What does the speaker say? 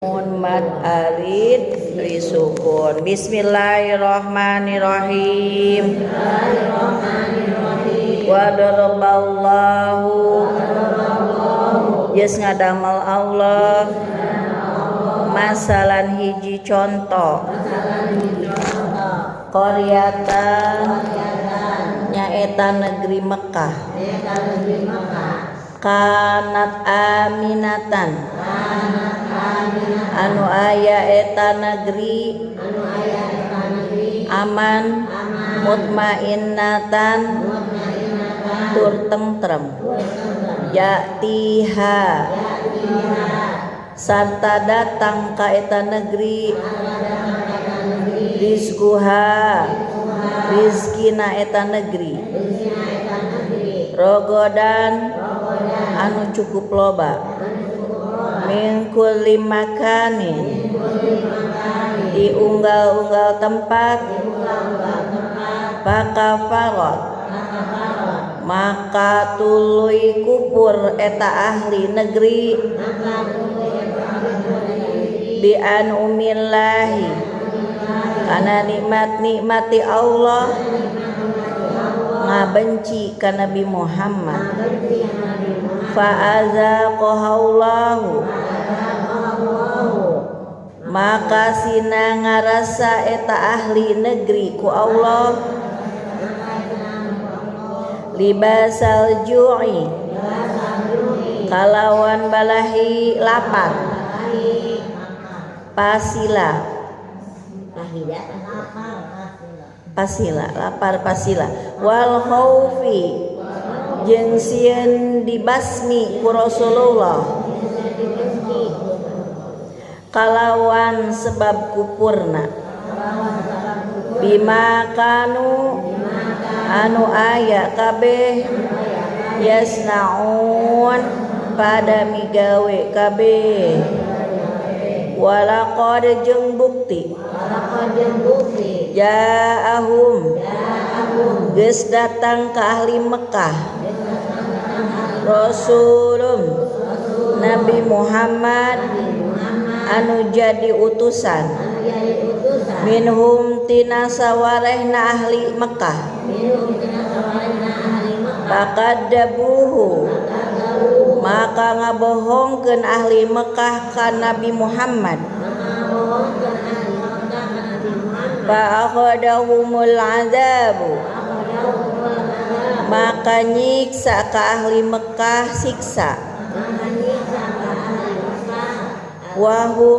Mad alid lisukun. Bismillahirrahmanirrahim. Wa daraballahu geus ngadamel Allah masalan hiji contoh qaryatan nyaeta negeri Mekah kanat aminatan anu aya eta negeri aman mutmainnatan tur tentrem ya'tiha sarta datang ka eta negeri rizquha rizkina eta negeri rogodan anu cukup loba min kulli makanin di unggal-unggal tempat pakafarot maka tuluy kupur eta ahli negeri bi anumillahi kana nikmat-nikmati Allah ngabenci ka Nabi Muhammad fa'azaqahallahu maka sina ngarasa eta ahli negeri ku Allah libasal ju'i kalawan balahi lapar pasila pasila lapar pasila wal khaufi jeung sieun dibasmi ku Rasulullah kalawan sebab kupurna bima kanu anu aya kabeh yasnaun pada migawe kabeh walaqad jeung bukti ja'ahum geus datang ka ahli Mekah Rasulum Nabi Muhammad anu jadi utusan minhum tina sawarehna ahli Mekah fakadzabuhu maka ngabohongkeun ahli Mekah ka Nabi Muhammad fa akhadahumul azabu maka nyiksa ka ahli Mekah siksa wahum